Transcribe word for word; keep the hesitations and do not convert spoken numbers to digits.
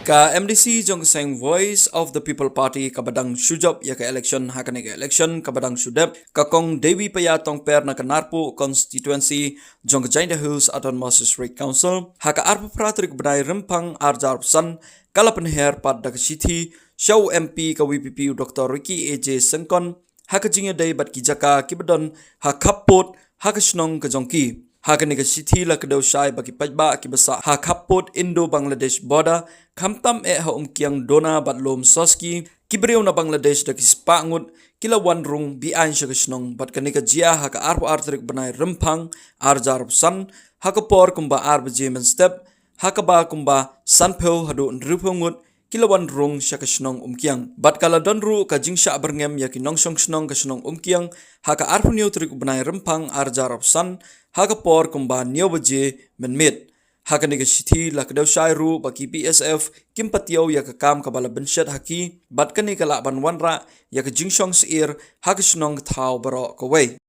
Ka M D C jong ka seng Voice of the People Party kaba dang shu jop ïa ka election ha kane ka election kaba dang shu dep, ka Kong Devi Paya Tongper na ka Narpuh constituency jong ka Jaintia Hills Autonomous District Council, ha ka arphew phra tarik bnai Rymphang arhajar arphew san, ka la pynher pat da ka shithi sha u M P ka V P P u Doctor Ricky A J Syngkon, ha ka jingïadei bad ki jaka kiba don ha khappud ha ka shnong ka jong ki. Ha kane ka shithi la kdew shai ba ki paidbah kiba sah ha khappud Indo-Bangladesh border, khamtam eh ha Umkiang Dona bad Lum Soski, ki briew na Bangladesh da ki spah ngut ki la wan rung be-aiñ sha ka shnong, bad kane ka jia ha ka arphew ar tarik bnai Rymphang arhajar arphew san, ha ka por kumba ar baje mynstep, ha kaba kumba sanphew haduh hynriewphew ngut ki la wan rung sha ka shnong Umkiang. Bad ka la don ruh ka jingshah byrngem ïa ki nongshong shnong ka shnong Umkiang ha ka arphew hynñiew tarik bnai Rymphang arhajar arphew san, ha ka por kumba hynñiew baje mynmiet. Ha kane ka shithi la kdew shai ruh ba ki B S F kim patiaw ïa ka kam kaba la bynshet ha ki, bad kane ka lah ban wanrah ïa ka jingshong syier ha ka shnong ka thaw baroh kawei.